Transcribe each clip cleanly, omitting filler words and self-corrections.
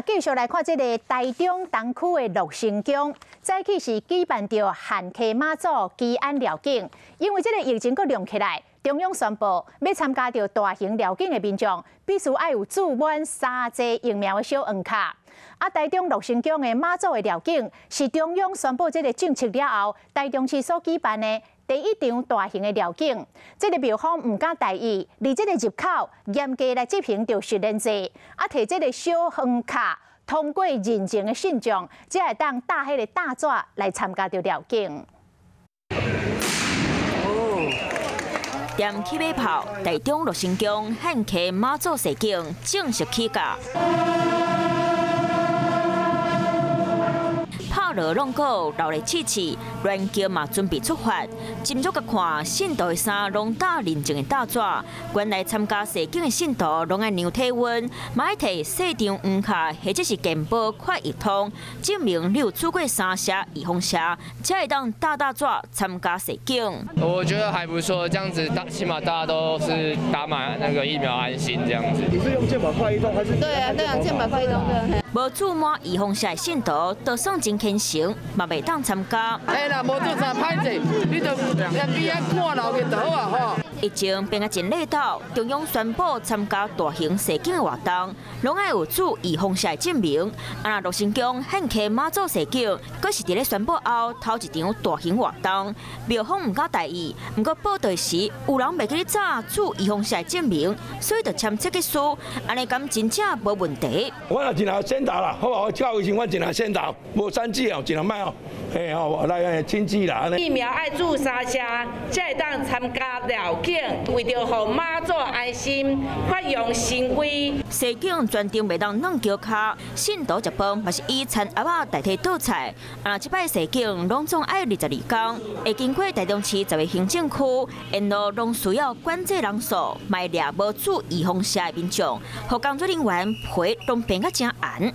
咱繼續來看這个台中東區的樂成宮，早起是舉辦著漢溪媽祖祈安繞境，因為這个疫情閣隆起來，中央宣布欲參加著大型繞境的民眾，必須愛有注滿三劑疫苗的小黃卡。啊，台中樂成宮的媽祖的繞境是中央宣布這个政策了後，台中市所舉辦的第一場大型的繞境。這个廟方毋敢大意，佇這个入口嚴格來執行著實聯制，啊，提這个小黃卡通過認證的信眾，才會當貼彼个大紙來參加著繞境。踮起馬炮，台中樂成宮漢溪媽祖誓境正式起駕。炮鑼挵鼓，鬧熱刺刺，鸞轎嘛準備出發。斟酌共看，信徒的衫攏貼認證的大紙，原來參加誓境的信徒攏愛量體溫，嘛愛提細張黃卡或者是健保快易通，證明你有注過三劑預防射，才會當貼大紙參加誓境。我覺得還不錯，這樣子大起碼大家都是打滿那個疫苗安心這樣子。你是用健保快易通還是？對啊，對啊，健保快易通對。無注滿預防射的信徒，就算真虔誠，嘛袂當參加。哎，若無注射歹勢，你就連邊仔看落去就好啊吼。疫情變啊真熱鬧，中央宣布參加大型誓境的活動，攏愛有注預防射的證明。啊，若樂成宮漢溪媽祖誓境，閣是佇咧宣布後頭一場大型活動，廟方毋敢大意。毋過報到時有人袂記咧早注預防射的證明，所以就簽切結書，按呢敢真正無問題？我也盡量先打啦，好無？我教衛生，我盡量先打，無三劑哦，盡量莫哦，嘿吼，來親子啦。疫苗愛注三劑，才會當參加繞境，為著予媽祖安心，發揚神威。誓境全程袂當軟轎跤，信徒食飯嘛是以田盒仔代替桌菜。啊，這擺誓境攏總愛22天，會經過台中市10个行政區，沿路攏需要管制人數，莫掠無注預防射的民眾，予工作人員皮攏變甲誠紅。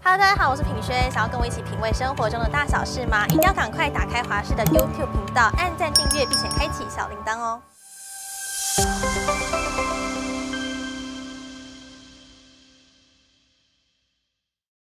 Hello，大家好，我是品軒，想要跟我一起品味生活中的大小事嗎？一定要趕快打開華視的 YouTube 頻道，按讚訂閱，並且開啟小鈴鐺哦。